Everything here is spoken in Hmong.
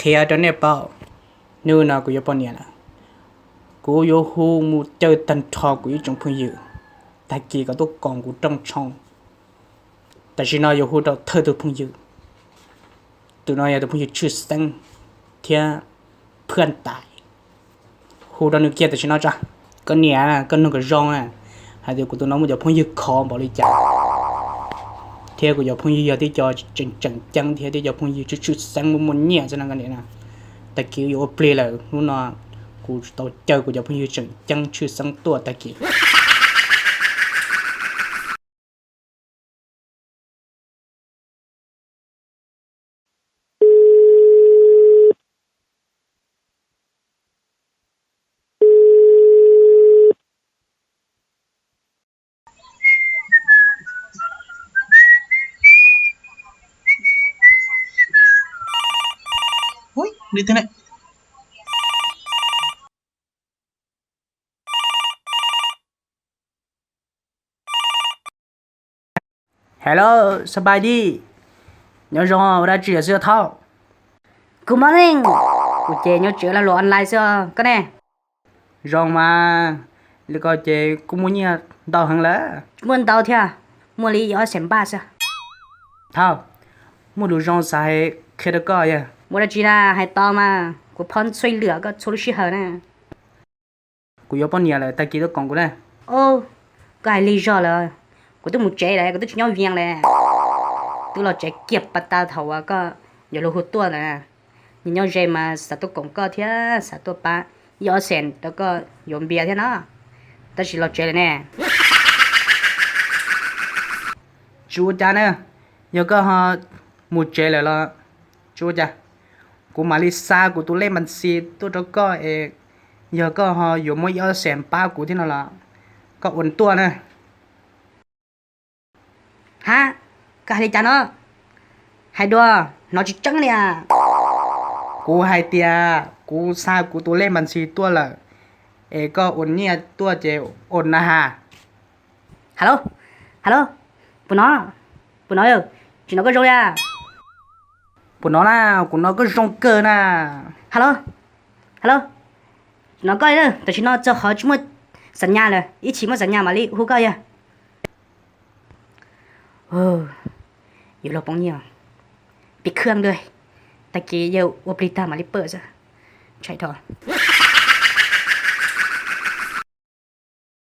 Qhia rau nej paub, hnub no kuv yuav poj niam lawm, kuv yuav hu mus caw tag nrho kuv ib tsoom phooj ywg tag kis kom tuaj koom kuv rooj tshoob. Tam sim no yuav hu rau thawj tus phooj ywg, tus no yog tus phooj ywg tshwj xeeb thiab phwaj tais. Hu rau nws kiag tam sim no tso. Koj niam, koj nug kom zoo na, hais tias kuv tus no muaj cov phooj ywg khov npaum li cas, thiab kuv cov phooj ywg yog tib co tseem tseem ceeb thiab tib co phooj ywg tshwj tshwj xeeb muaj muaj nyiaj xwb na koj niam na. Tag kis yuav ua plig lawm, hnub no kuv tau caw kuv cov phooj ywg tseem ceeb tshwj xeeb tuaj tag kis. Hello, ສະບາຍດີ, ນາງ Rose, ເວລາຈີ່ເສືອເທາ. Good morning, ກູເຈ ນາງ Rose ລາວໂຫຼດ online ເສືອ, ກະແນ່. Rose ມາ, ເລີຍ ກູເຈ ກູມາຍຽມເຕົາເຫັນແລ້ວ. ມັນເຕົາເທາ, ມັນເລີຍ Rose ແສມປາເສືອ. ເທົາ, ມັນ Rose ສາຍເຂດກອຍ. ເວລາຈີ່ນາ, ຫາຍຕໍ່ມາ, ກູພ້ອມຊ່ວຍເຫຼືອກະຊົວລູກຊິເຫີນນາ. ກູຢອກປ້ອນເນຍເລີຍ, ຕາກີ່ ຕ້ອງກອງ ກູແລ້ວ. ໂອ້, ກະຫາຍ ເລີຍ ຢອກ ເລີຍ. ກູ ຕ້ອງ ໝູ ເຈ ເລີຍ, ກູ ຕ້ອງ ຈະ ຫຍອດ ວຽງ ເລີຍ. ໂຕ ລອດ ເຈ ເກັບ ປະຕາ ເຖົາ ວະ ກະ ຢາກ ລົງ ໂຮ ຕົວ ເລີຍ. ເນຍ ຫຍອດ ເຈ ມາ ສາ ຕ້ອງກອງ ກະ ເທ ສາ ຕົວ ປະ, ຢອດ ເອົາ ແສນ ແລ້ວ ກະ ຢອມ ເບຍ ເທ ເນາະ. ຕາສີ ລອດ ເຈ ເລີຍ ເນ Tsis ua cas na, yog koj ho mus tsev lawm los tsis ua cas. Kuv mam li xa kuv tus lej npas xis tuaj rau koj es yog koj ho yuav muab ib ob xees pab kuv thiab no los koj ua tuaj na. Ha, koj hais li cas no? Hais dua, hnov tsis tseeb li as. Kuv hais tias kuv xa kuv tus lej npas xis tuaj lawm es koj ua nyiaj tuaj ces ua na ha. Halo, halo, puas hnov, puas hnov, tsis hnov koj zoo li as. Puas hnov na, kuv hnov koj zoo kawg na. Halo, halo, tsis hnov koj li, tam sim no txog qhov tsis muaj xam nyas lawm, ib chim muaj xam nyas mam li hu koj yog. Yuav luag poob nyiaj, pis khwb ntag, tag kis yawg ua plig tag mam li pawm xwb, ntshai dhau.